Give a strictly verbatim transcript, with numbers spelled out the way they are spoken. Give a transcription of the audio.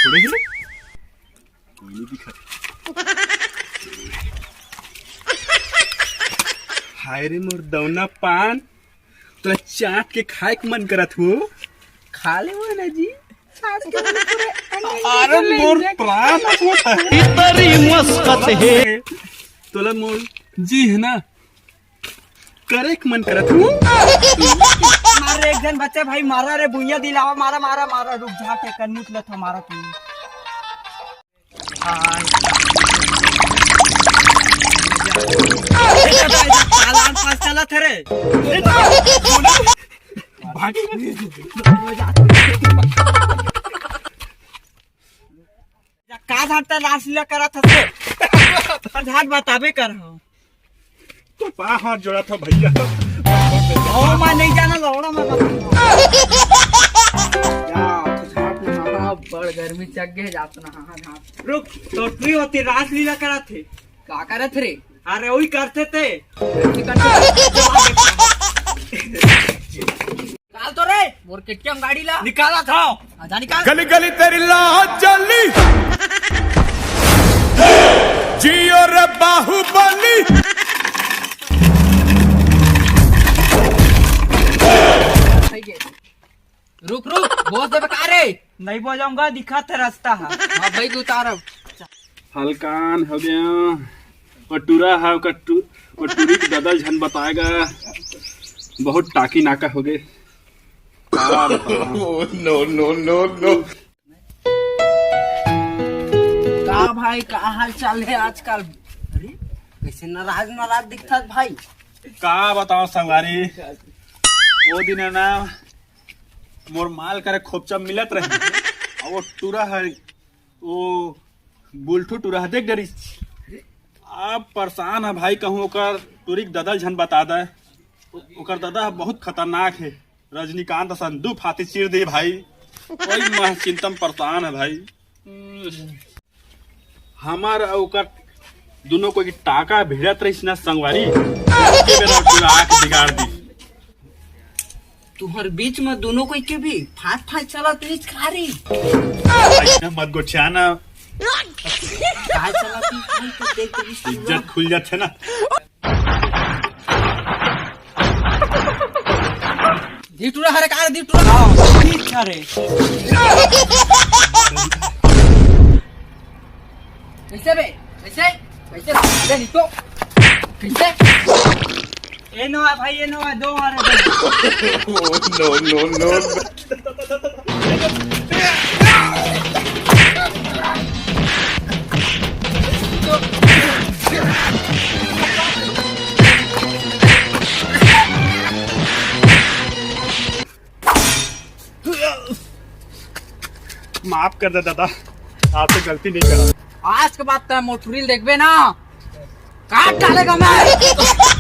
कोई नहीं दिखा। हाय रे मोर दौना पान, तोला चाट के खाए के मन करत हो, खा ले वो ना जी। चाट के मन करे, अरे मोर प्राण। इतरी मस्कत है। तोला मोर जी है ना, करे के मन करत हो। मारे एक जन बच्चा भाई मारा रे, भुइयां दिलावा, मारा, मारा, मारा, रुक जा, के कन्नूत लथा मारा तू। हाय। ए दादा, ए दादा, काला आम पास चलत हे रे। भाग। का झांटा रासलीला करत हस? झाट बताबे कर हो। तो पा हाथ जोड़ा था भैया। ओ, मैं नहीं जाना, लौड़ा मैं बता। क्या, तो झाट में मारा, बड़ गर्मी चक गए जात ना, हाँ, झाट। रुक, तो ट्री होती रासलीला करत थे। का करत रे? अरे, वही करते थे। करते, करते। निकाल तो रे, मोर केटीएम गाड़ी ला। निकाला था। आजा निकाल। गली गली तेरी लाज जली, जियो रे बाहुबली। रुक रुक, बोल दे बता रे। नहीं बजाऊंगा, दिखा थे रास्ता है। हाँ भाई, तू उतार अब। हलकान हो गया, वो टूरा है, ओकर टू-, वो टूरी के दादा झन बताएगा, बहुत टाकी नाका हो गए। का बताऊं? Oh, no, no, no, no। का भाई, का हाल चाल है आजकल? अरे, कैसे नाराज नाराज दिखत भाई? का बताओ संगवारी, वो दिन है ना, मोर माल करे खोपचा मिलत रही, और वो टूरा है, वो बुलठू टूरा देख डरिस। अब परेशान है भाई, कहूँ ओकर टूरी के ददा झन बता दे। ओकर ददा बहुत खतरनाक है, रजनीकांत असन दू फाती चीर दे भाई। कोई मह चिंतम परेशान है भाई। हमार अउ ओकर दोनों कोई टाका भिड़त रहिस ना संगवारी, ओके बेरा टूरा आके बिगाड़ दी। तुहर बीच में दोनों कोई के भी फाट फाट चलत रहिस का रे? ऐसे मत गोठिया ना। का चलत रहिस भाई, तो देख रहिस इज्जत खुल जाथे ना। दी टूरा हरे का रे, दी टूरा। हाँ, ठीक हरे। कैसे बे? कैसे? कैसे? अबे नहीं तो। कैसे? ए नो है भाई, ए नो है, दो हरे दो। Oh, no, no, no, no। माफ कर दे दादा, आपसे गलती नहीं करा। आज के बाद तै मोर टूरी ल देखबे ना, काट डालेगा मैं।